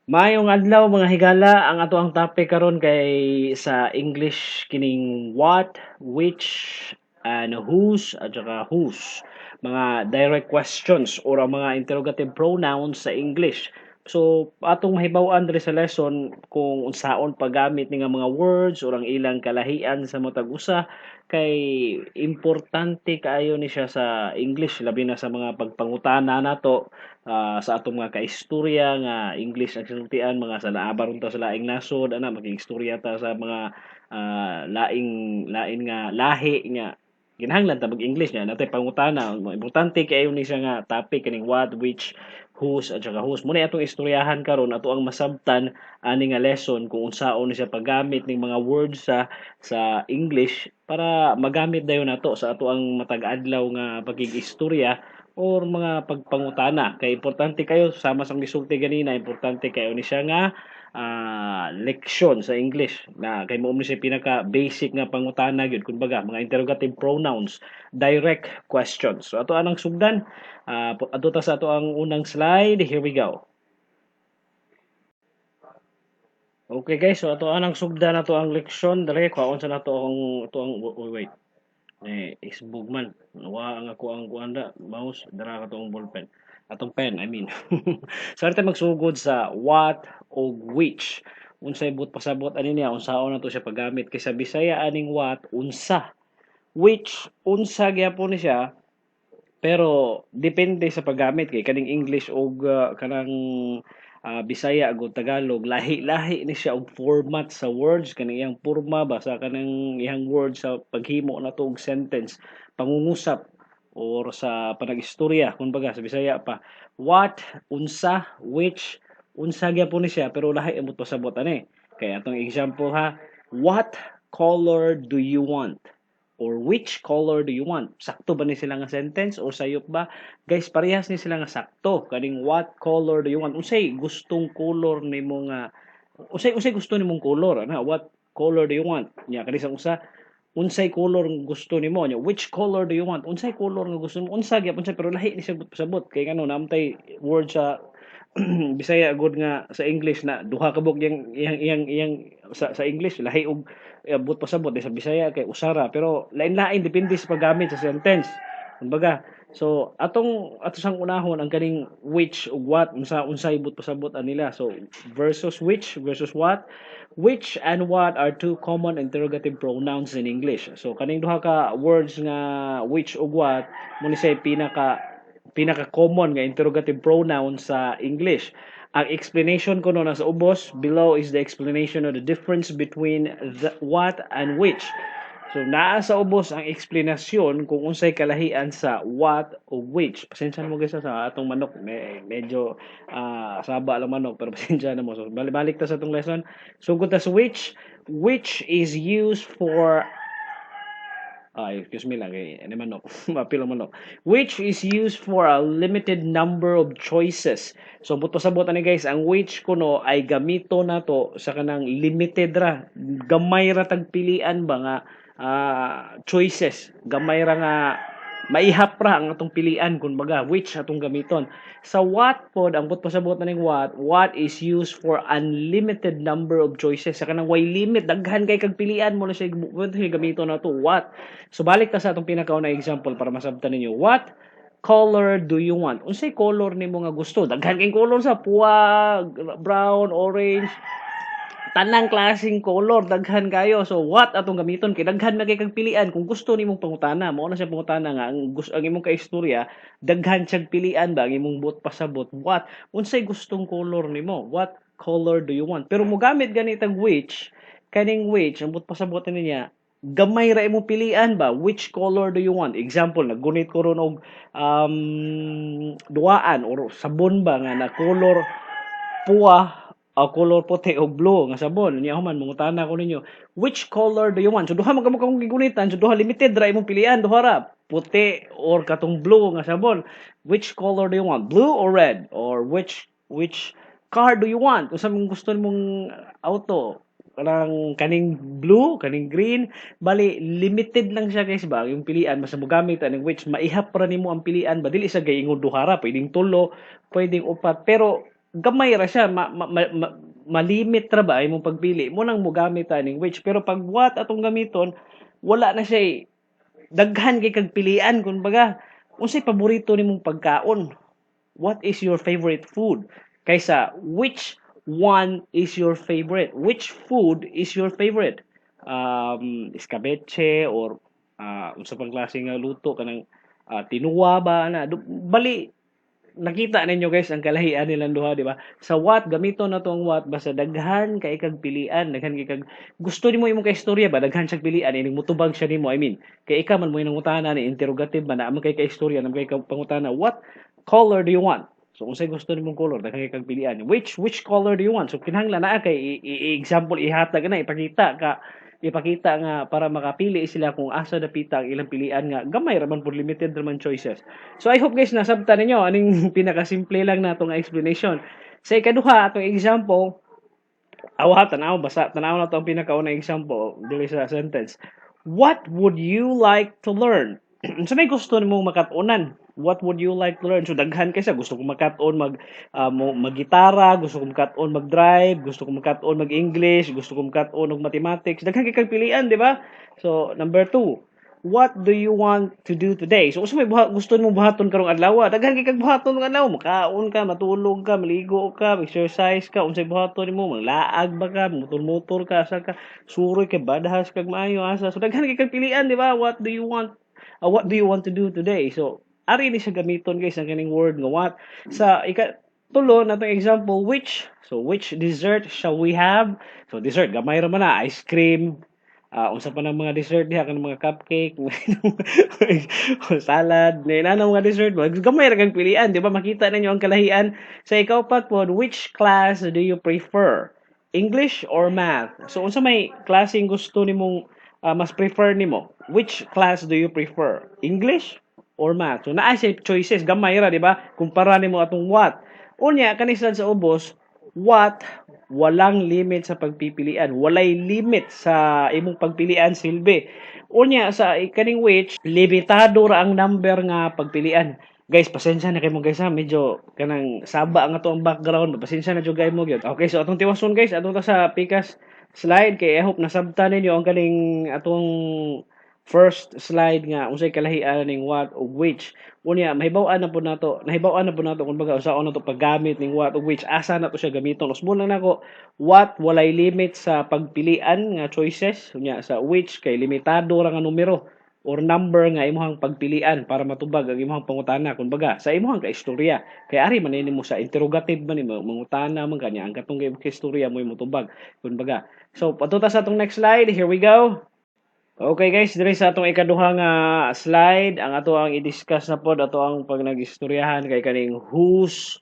Maayong adlaw, mga higala. Ang ato ang topic karon kay sa English kining what, which, and whose at saka whose. Mga direct questions or ang mga interrogative pronouns sa English. So atong mahibaw-an diri sa lesson kung unsaon paggamit ni nga mga words or ang ilang kalahian sa matag usa, kay importante kaayo ni siya sa English, labi na sa mga pagpangutana nato sa atong mga kaistorya nga English ang sinultian, mga sa naa baron ta sa laing nasod ana, makigstorya ta sa mga laing lain nga lahi nga kinahanglan ta mag-English nga natay pangutana. Importante kaayo ni siya nga topic kaning what, which, whose at saka whose. Mao na atong istoryahan karon, ato ang masabtan ani nga lesson kung unsaon ni siya paggamit ning mga words sa English para magamit dayon nato sa ato ang matag adlaw nga pagkig-istorya or mga pagpangutana, kay importante kayo sama sa gisulti ganina. Importante kayo ni siya nga leksyon sa English na kay mao ni siya pinaka basic nga pangutana gyud, kumbaga mga interrogative pronouns, direct questions. So ato anang sugdan, adto ta sa ato ang unang slide. Here we go. Okay guys, so ato anang sugdan ato ang leksyon dali. Kwaon sa nato ang ato ang, oh, wait, eh isbog man wa ang ako ang kuan da mouse dara ka ang ballpen, atong pen, I mean. So arita magsugod sa what o which. Unsay buot pasabot ani niya, unsaon nato siya paggamit? Kay sa Bisaya aning what, unsa, which, unsa gyapon ni siya, pero depende sa paggamit, kay kaning English og kanang Bisaya ug Tagalog, lahi-lahi ni siya og format sa words, kaning iyang porma ba sa kanang iyang words sa paghimo nato og sentence, pangungusap or sa panag-istorya kumbaga sa Bisaya pa. What, unsa, which, unsa gyapon ni siya, pero lahi ang pasabot ani. Kay atong example ha, "What color do you want?" or "Which color do you want?" Sakto ba ni sila nga sentence or sayop ba? Guys, parehas ni sila nga sakto. Kaning "What color do you want?" Unsay gustong color nimo nga, unsay gusto nimong color ana? "What color do you want?" Nya kani sa usa, "Unsay color gusto nimo?" Nya, "Which color do you want?" Unsay color nga gusto nimo? Unsa gyapon siya, pero lahi ni siya pasabot, kay ngano naamtay word sa Bisaya gud nga sa English na duha ka buok yang iyang iyang iyang sa English lahi og buot pasabot sa Bisaya kay usara, pero lain-lain depende sa paggamit sa sentence kumbaga. So atong ato sang unahon ang kaning which ug what, unsa unsay buot pasabot anila. So versus which versus what. Which and what are two common interrogative pronouns in English. So kaning duha ka words nga which ug what mo ni siya pinaka pinaka common nga interrogative pronoun sa English. Ang explanation ko no nasa ubos. Below is the explanation of the difference between the what and which. So naa sa ubos ang eksplanasyon kung unsay kalahian sa what o which. Pasensya na mo guys sa atong manok, medyo saba lang manok, pero pasensya na mo. So balik ta sa atong lesson. Sugod ta sa which. Which is used for, excuse me lang kay ano manok, mapil ang manok. Which is used for a limited number of choices. So buto sabot ani guys, ang which kuno ay gamito nato sa kanang limited ra, gamay ra tag pilian ba nga choices, gamay ra nga maihap ra ang atong pilian kumbaga, which atong gamiton. Sa what pod, ang buot pasabot na ning what, what is used for unlimited number of choices, sa kanang way limit, daghan kay kag pilian mo na siya, mo siya gamiton nato what. So balik ta sa atong pinakauna example para masabtan ninyo. "What color do you want?" Unsay color nimo nga gusto? Daghan kay color sa puwa, brown, orange, tanang klaseng color, daghan kayo. So what atong gamiton kay daghan na kay kag pilian kung gusto nimong pangutana. Mao na siya pangutana nga ang gusto ang imong kaistorya, daghan siyang pilian ba, ang imong buot pasabot what, unsay gustong color nimo? "What color do you want?" Pero mogamit gani tag which, kaning which ang buot pasabot niya gamay ra imong pilian ba. "Which color do you want?" Example, naggunit ko ron og duaan or sabon ba nga na color puwa o color puti o blue nga sabon. Nya human mangutana ko ninyo, "Which color do you want?" So duha man kamo kang gigunitan, so duha, limited ra imong pilian, duha ra, puti or katong blue nga sabon. "Which color do you want? Blue or red?" Or which car do you want?" Unsa mong gusto nimong auto? Kanang kaning blue, kaning green, bali limited lang siya guys ba yung pilian. Basta mogamit aning which, maihap ra nimo ang pilian ba, dili sa gayingon duha ra, pwedeng tulo, pwedeng upat, pero Gamay ra siya, malimit ra ba imong pagpili mo nang mogamit aning which. Pero pag what atong gamiton, wala na siya eh. Daghan kay kag pilian. Kumbaga, unsay paborito nimong pagkaon? What is your favorite food? Kaysa which one is your favorite? Which food is your favorite? Escabeche or unsa pang klase nga luto, kanang tinuwa ba na bali nakita ninyo, guys, ang kalahian nilang duha, di ba? Sa what, gamiton na tong what basta daghan kay kag pilian, daghan kay kag gusto nimo imong kaistorya ba, daghan siyang pilian, ining mutubag siya nimo. I mean, kay ikaw man mo nangutana ni interrogative man, naa man kay kaistorya, naa man kay pangutana, "What color do you want?" So unsay gusto nimong color, daghan kay kag pilian. Which color do you want? So kinahanglan naa kay example ihatag na, ipakita ka, ipakita nga para makapili sila kung asa dapita ang ilang pilian nga gamay ra man pud, limited ra man choices. So I hope, guys, nasabtan ninyo aning pinakasimple lang nato nga explanation. Sa ikaduha atong example, awa tanaw, basa tanaw na to ang pinakaunang example dili sa sentence. What would you like to learn? Unsa may gusto nimong makat-unan? What would you like to learn? So daghan kay sa gusto ko makat-on mag mo maggitara, gusto ko makat-on mag-drive, gusto ko makat-on mag-English, gusto ko makat-on og mathematics. Daghan kay kag pilian, di ba? So number two, what do you want to do today? So unsa may gusto nimo buhaton karong adlaw? Daghan kay kag buhaton karong adlaw. Makaon ka, matulog ka, maligo ka, exercise ka, unsay buhaton nimo, manglaag ba ka, motor-motor ka, asa ka, suroy kay badhas kag maayo asa. So daghan kay kag pilian, di ba? What do you want? What do you want to do today? So ari ni siya gamiton, guys, ang kaning word nga what. Sa ika tulo natong example, which. So which dessert shall we have? So dessert, gamay ra man na, ice cream, unsa pa nang mga dessert diha, kanang mga cupcake, salad, na mga dessert ba, gamay ra kang pilian, di ba? Makita ninyo ang kalahian. Sa ikaupat pod, which class do you prefer? English or math? So unsa may klaseng gusto nimong mas prefer nimo? Which class do you prefer? English or math? So naa siya choices, gamay ra, di ba? Kumpara nimo atong what. Unya kani sa ubos, what, walang limit sa pagpipilian. Walay limit sa imong pagpilian silbi. Unya sa kaning which, limitado ra ang number nga pagpilian. Guys, pasensya na kay mo, guys, ha, medyo kanang saba ang ato ang background. Pasensya na jud kay mo gyud. Okay, so atong tiwason, guys, atong ta sa pikas slide kay I hope nasabtan ninyo ang kaning atong first slide nga unsay kalahian ning what ug which. Unya mahibaw-an na pud nato, nahibaw-an na pud nato kung baga unsaon nato paggamit ning what ug which, asa nato siya gamiton. Usbon lang nako, what, walay limit sa pagpilian nga choices. Unya sa which kay limitado ra nga numero or number nga imong pagpilian para matubag ang imong pangutana, kumbaga sa imong kaistorya, kay ari man nimo sa interrogative man nimo mangutana man kanya ang katong kay istorya mo motubag kumbaga. So padto ta sa atong next slide. Here we go. Okay guys, diri sa atong ikaduha nga slide, ang ato ang i-discuss na pod ato ang pag nagistoryahan kay kaning whose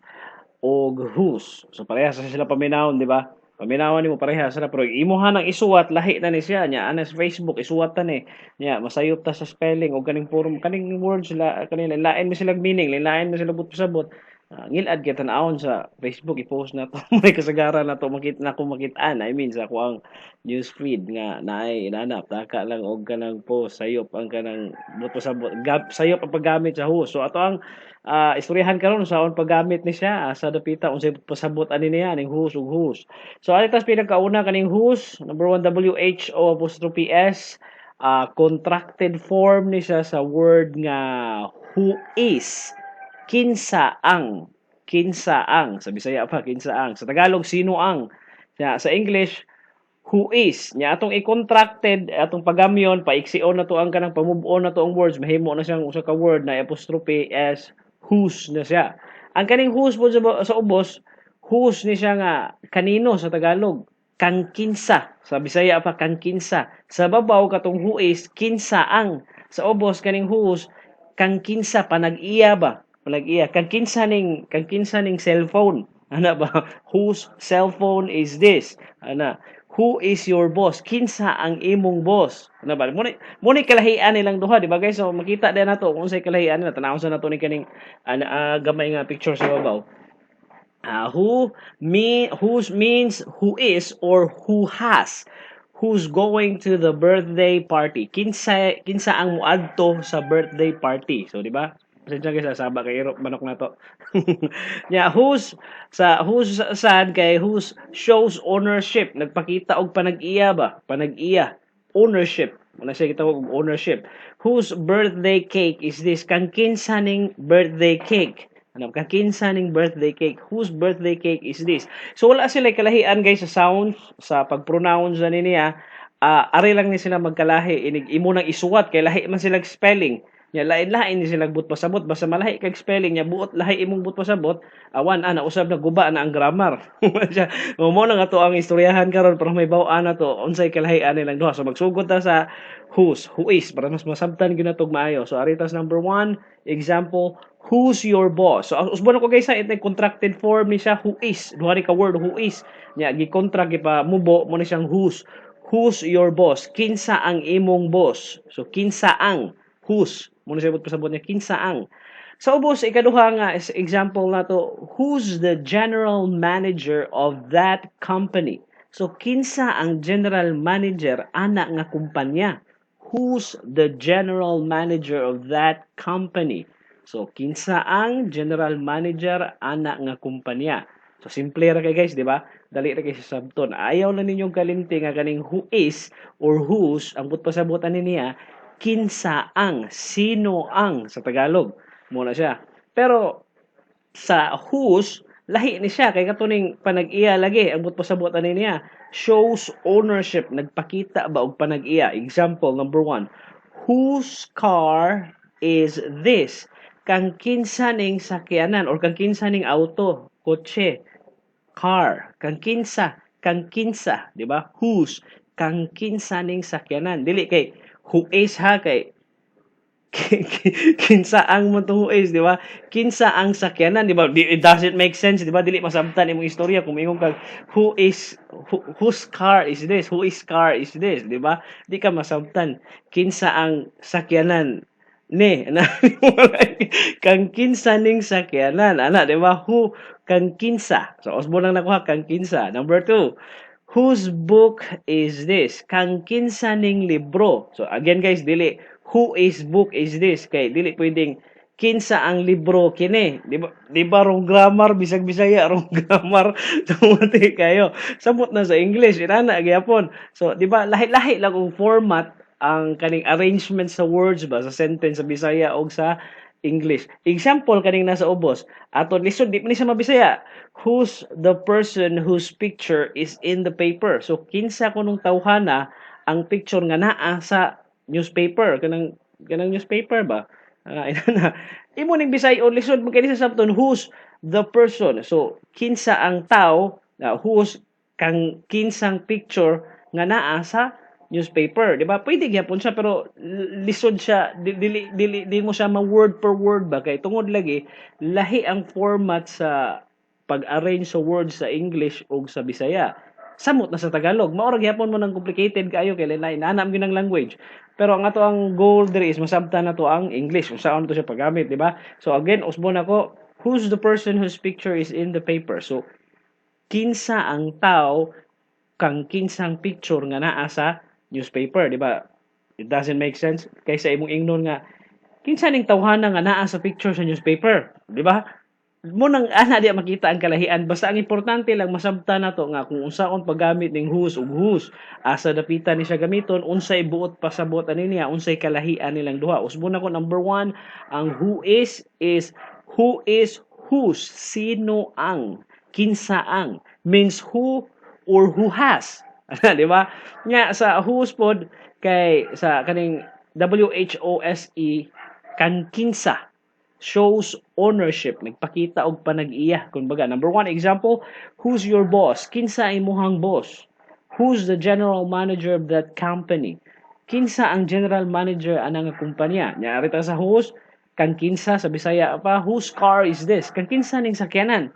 og who's. So parehas sa sila paminawon, di ba? Paminawon nimo parehas sila, pero imuha nang isuwat lahi na ni siya nya ana sa Facebook isuwat ta ni. Nya masayop ta sa spelling og kaning form kaning words sila kaning lain mo sila meaning, lain mo sila but pasabot. Ngilad kay tan-awon sa Facebook i-post na to, may kasagaran na to makita na ko makitaan, I mean, sa ako ang news feed nga naay inanap taka lang og kanang post, sayop ang kanang buot pasabot, sayop ang paggamit sa who. So ato ang istoryahan karon saon paggamit ni siya, sa dapita, unsay pasabot ani niya ning whose ug who's. So ani tas pinakauna, kaning whose, number 1, W H O apostrophe S, contracted form ni siya sa word nga who is, kinsa ang, kinsa ang sa Bisaya pa, kinsa ang, sa Tagalog sino ang. Sa English, who is. Nya atong i-contracted, atong pagamyon, paiksion na to ang kanang pamove on na to ang words, mahimo na siyang usa ka word na apostrophe s, whose na siya. Ang kaning whose po sa ubos, whose ni siya nga kanino sa Tagalog, kang kinsa sa Bisaya pa, kang kinsa. Sa babaw, katong who is, kinsa ang. Sa ubos, kaning whose, kang kinsa, panag-iya ba, panag-iya, kang kinsa ning cellphone ana ba? Whose cellphone is this, ana? Who is your boss? Kinsa ang imong boss, ana ba? Mo ni kalahian nilang duha, di ba, guys? So makita din nato kung unsay kalahian nila. Tan-awon sa nato ni kaning ana, gamay nga picture sa babaw. Who me whose means who is or who has. Who's going to the birthday party? Kinsa ang muadto sa birthday party? So di ba? Pasensya guys, saba kay irop manok na to. Nya whose, sa whose sad kay whose shows ownership, nagpakita og panag-iya ba? Panag-iya, ownership. Muna siya gitawag og ownership. Whose birthday cake is this? Kang kinsa ning birthday cake? Ano, kang kinsa ning birthday cake? Whose birthday cake is this? So wala sila kalahian, guys, sa sounds, sa pag-pronounce ani niya. Ari lang ni sila magkalahi inig imo nang isuwat kay lahi man sila spelling. Nya lain-lain ni sila buot pasabot, basta malahi kag spelling nya buot lahi imong buot pasabot, awan ana usab na guba na ang grammar. Siya mo na nga to ang istoryahan karon para may baw-an na to unsay kalahian nilang duha. So magsugod ta sa whose, who is, para mas masabtan gyud natog maayo. So ari tas number one example, "Who's your boss?" So usbon ako, guys, sa itong contracted form ni siya, who is. Duha ni ka word, who is. Nya gi-contract, gipa mubo mo ni siyang whose. Who's your boss? Kinsa ang imong boss? So kinsa ang, whose. Mo na siya pasabot niya kinsa ang. Sa ubos, ikaduha nga example nato, "Who's the general manager of that company?" So kinsa ang general manager ana nga kumpanya? Who's the general manager of that company? So kinsa ang general manager ana nga kumpanya? So simple ra kay, guys, di ba? Dali ra kay sa sabton. Ayaw lang ninyong kalimti nga kaning who is or whose, ang but pasabot ani niya kinsa ang, sino ang sa Tagalog. Mo na siya. Pero sa whose, lahi ni siya kay katuning panag-iya lagi ang but pasabot ani niya, shows ownership, nagpakita ba og panag-iya. Example number one, "Whose car is this?" Kang kinsa ning sakyanan or kang kinsa ning auto, kotse, car, kang kinsa, kang kinsa, di ba? Whose, kang kinsa ning sakyanan. Dili kay who is ha, kay kinsa ang mo who is, di ba? Kinsa ang sakyanan, di ba? It doesn't make sense, di ba? Dili masabtan imong istorya kung ingon kag who is who, whose car is this? Who is car is this, di ba? Di ka masabtan. Kinsa ang sakyanan ni na kang kinsa ning sakyanan ana, di ba? Who, kang kinsa. So usbon lang nakuha, kang kinsa. Number two, "Whose book is this?" Kang kinsa ning libro? So again, guys, dili who is book is this kay dili pwedeng kinsa ang libro kini, di ba? Di ba wrong grammar? Bisag Bisaya, wrong grammar. Tumuti kayo, samot na sa English inana gyapon. So di ba lahi-lahi lang ang format, ang kaning arrangement sa words ba sa sentence sa Bisaya og sa English. Example kaning nasa ubos. Ato lisod di man ni siya mabisaya. "Who's the person whose picture is in the paper?" So kinsa kunong tawhana ang picture nga naa sa newspaper, kanang newspaper ba? Ina na. Imo ning Bisay o lisod man kay sa sabton, who's the person. So kinsa ang tao, whose, kang kinsang picture nga naa sa newspaper, di ba? Pwede gyapon siya pero lisod siya, dili dili di mo siya ma word per word ba kay tungod lagi lahi ang format sa pag-arrange sa words sa English ug sa Bisaya. Samot na sa Tagalog. Mao ra gyapon mo nang complicated kaayo kay lain ana gyud ang language. Pero ang ato ang goal diri is masabtan na to ang English kung saan to siya paggamit, di ba? So again, usbon ako, "Who's the person whose picture is in the paper?" So kinsa ang tao kang kinsang picture nga naa sa newspaper, di ba? It doesn't make sense kaysa imong ingnon nga kinsa ning tawhana nga naa sa picture sa newspaper, di ba? Mo nang ana di makita ang kalahian. Basta ang importante lang masabtan nato nga kung unsaon paggamit ning whose ug whose, asa dapitan ni siya gamiton, unsay buot pasabot ani niya, unsay kalahian nilang duha. Usbon ako number one, ang who is who is whose, sino ang, kinsa ang, means who or who has, di ba? Nya sa whose pod kay sa kaning WHOSE, kang kinsa, shows ownership, nagpakita og panag-iya kumbaga. Number one example, "Who's your boss?" Kinsa imuhang boss? "Who's the general manager of that company?" Kinsa ang general manager ana nga kumpanya? Nya ari ta sa whose, kang kinsa sa Bisaya pa. "Whose car is this?" Kang kinsa ning sakyanan?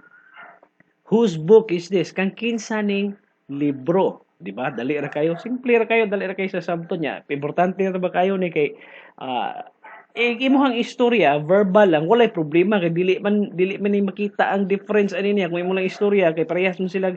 "Whose book is this?" Kang kinsa ning libro? Di ba? Dali ra kayo, simple ra kayo, dali ra kayo sa sabton niya. Importante ra ba kayo ni kay imuhang istorya verbal lang, walay problema kay dili man ni makita ang difference ani niya kung imo lang istorya kay parehas man sila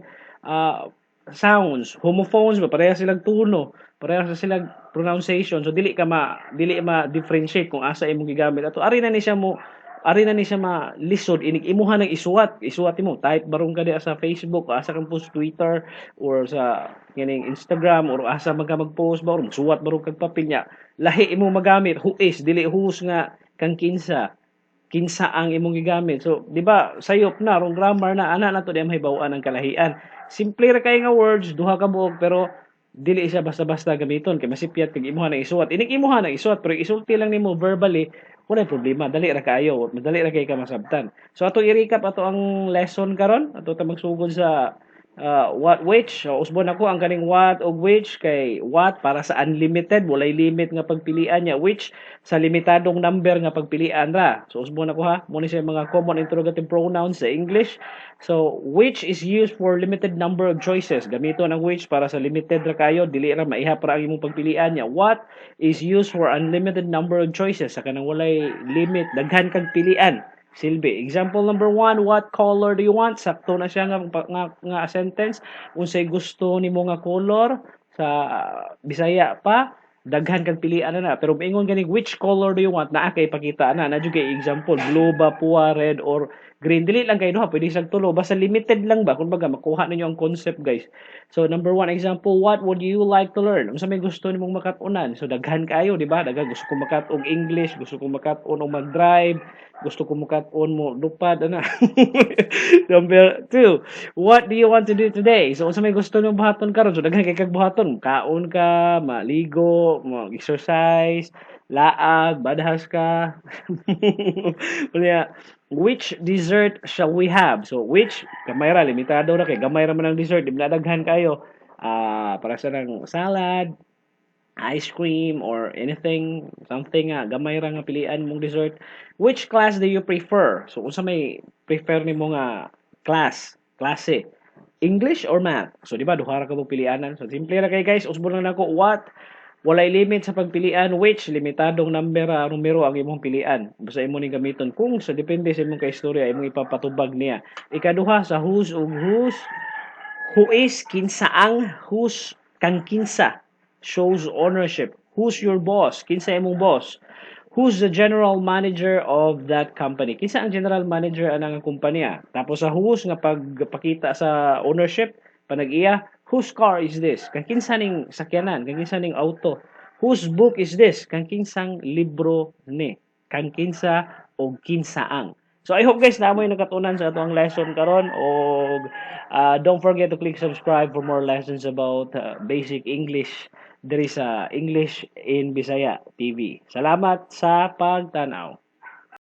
sounds, homophones ba, parehas silang tono, parehas sila pronunciation. So dili ma differentiate kung asa imong gigamit ato. Ari na ni siya mo Ari na ni siya malisod inig imuha nang isuwat. Isuwat nimo, type barong ka diha sa Facebook, asa kang post, Twitter or sa kining Instagram or asa man ka mag-post ba or magsuwat barong kag papel niya. Lahi imo magamit, who is, dili whose nga kang kinsa. Kinsa ang imong gigamit. So, di ba, sayop na, wrong grammar na, ana na to di mahibaw-an ang kalahian. Simple ra kay nga words, duha ka buok, pero dili siya basta-basta gamiton kay masipyat kag imuha nang isuwat. Inig imuha nang isuwat, pero isulti lang nimo verbally, wala problema, dali ra kaayo, madali ra kay ka masabtan. So ato i-recap ato ang lesson karon, ato ta magsugod sa what, which. So, usbon ako ang kaning what ug which kay what para sa unlimited, walay limit nga pagpilian niya, which sa limitadong number nga pagpilian ra. So usbon ako ha, mo ni siya mga common interrogative pronouns sa English. So which is used for limited number of choices. Gamiton ang which para sa limited ra kayo, dili ra maihap ra ang imong pagpilian niya. What is used for unlimited number of choices, sa kanang walay limit, daghan kag pilian. Silbi. Example number 1, what color do you want? Sakto na siya nga sentence. Unsay gusto nimo nga color? Sa Bisaya pa, daghan kag pilian na na. Pero moingon gani, which color do you want? Naa kay pakita na. Na kay example, blue ba, puwa, red, or green. Dili lang kay duha, pwede siyang tulo. Basta limited lang ba? Kumbaga, makuha ninyo ang concept, guys. So, number 1 example, what would you like to learn? Unsa may gusto nimong makat-unan? So, daghan kayo, di ba? Daghan gusto ko makat-og English, gusto ko makat-on og mag-drive, gusto ko makat-on mo lupad ana. Number 2, what do you want to do today? So, unsa may gusto nimong buhaton karon? So, daghan kay kag buhaton. Kaon ka, maligo, mag-exercise, laag, badhas ka. Unya, which dessert shall we have? So, which, gamay ra, limitado ra kay gamay ra man ang dessert, di na daghan kayo. Para sa nang salad, ice cream, or anything, something nga, gamay ra nga pilian mong dessert. Which class do you prefer? So, unsa may prefer nimo nga class, klase? English or math? So, di ba, duha ra ka mo pilianan. So, simple ra kay, guys, usbon lang nako, what, walay limit sa pagpilian, which, limitadong number, numero ang imong pilian. Basta imo ning gamiton kung sa depende sa imong kaistorya imong ipapatubag niya. Ikaduha sa whose ug whose, who is kinsa ang, whose kang kinsa shows ownership. Who's your boss? Kinsa imong boss? Who's the general manager of that company? Kinsa ang general manager anang kumpanya? Tapos sa whose nga pagpakita sa ownership, panag-iya, whose car is this? Kang kinsa ning sakyanan, kang kinsa ning auto? Whose book is this? Kang kinsang libro ni? Kang kinsa o kinsaang. So I hope, guys, na mo'y nakatunan sa atoang lesson karon og don't forget to click subscribe for more lessons about basic English diri sa English in Bisaya TV. Salamat sa pagtan-aw.